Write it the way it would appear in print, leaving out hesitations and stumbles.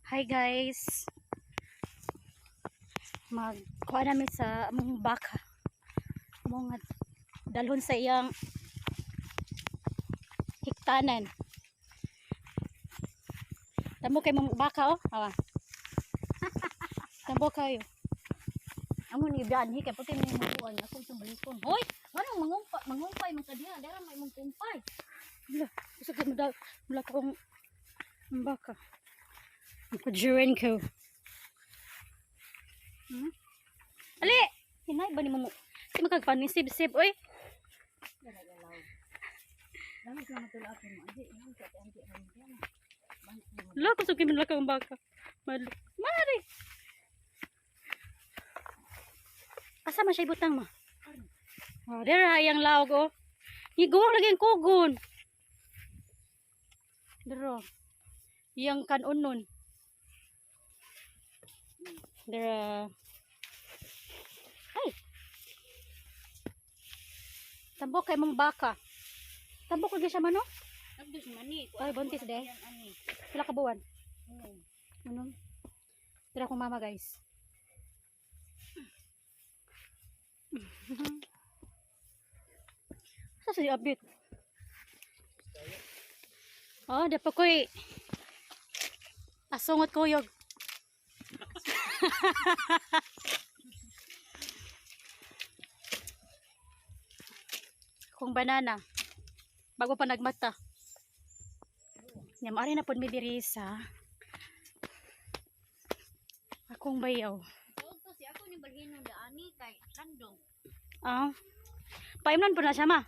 Hi guys. Magkuha namin sa among baka. Among dalhon sa iyang hiktanan. Tamo kay mong baka oh. Awa. Tamo kayo. Amo ni biyan kay puti may mukuan ako itong balikon. Hoy, manong mangumpay, mangumpay man ka diha, dara may mong kumpay. Wala, gusto ko mula, mula kong ang baka. Ang kujurin ko. Ali! Hinay ba ni mo? Di makagpanisib-sib, oy. Dara galaw. Dami sa mga tulak mo. Andi, imo ka andi ron diyan. Wala, gusto ko mula kong baka. Madlo. Mari! Asa man siya ibutang ma? Oh, there ay ang lawag oh. Giguwang lagi ang kugon. Dero. Yang kanunon. Dere. Ay. Tambok kay mong baka. Tambok lagi siya mano? Abdos mani. Ay, buntis de. Ani. Pila ka buwan? Ano? Tira akong mama, guys. Sa si Abit? Oh, dapat ko'y asungot kuyog. Kung banana. Bago pa nagmata. Nya maari na pod mi diri sa akong bayaw. To si ako ni balhinon da ani kay landong. Ah. Paimnon po na siya ma.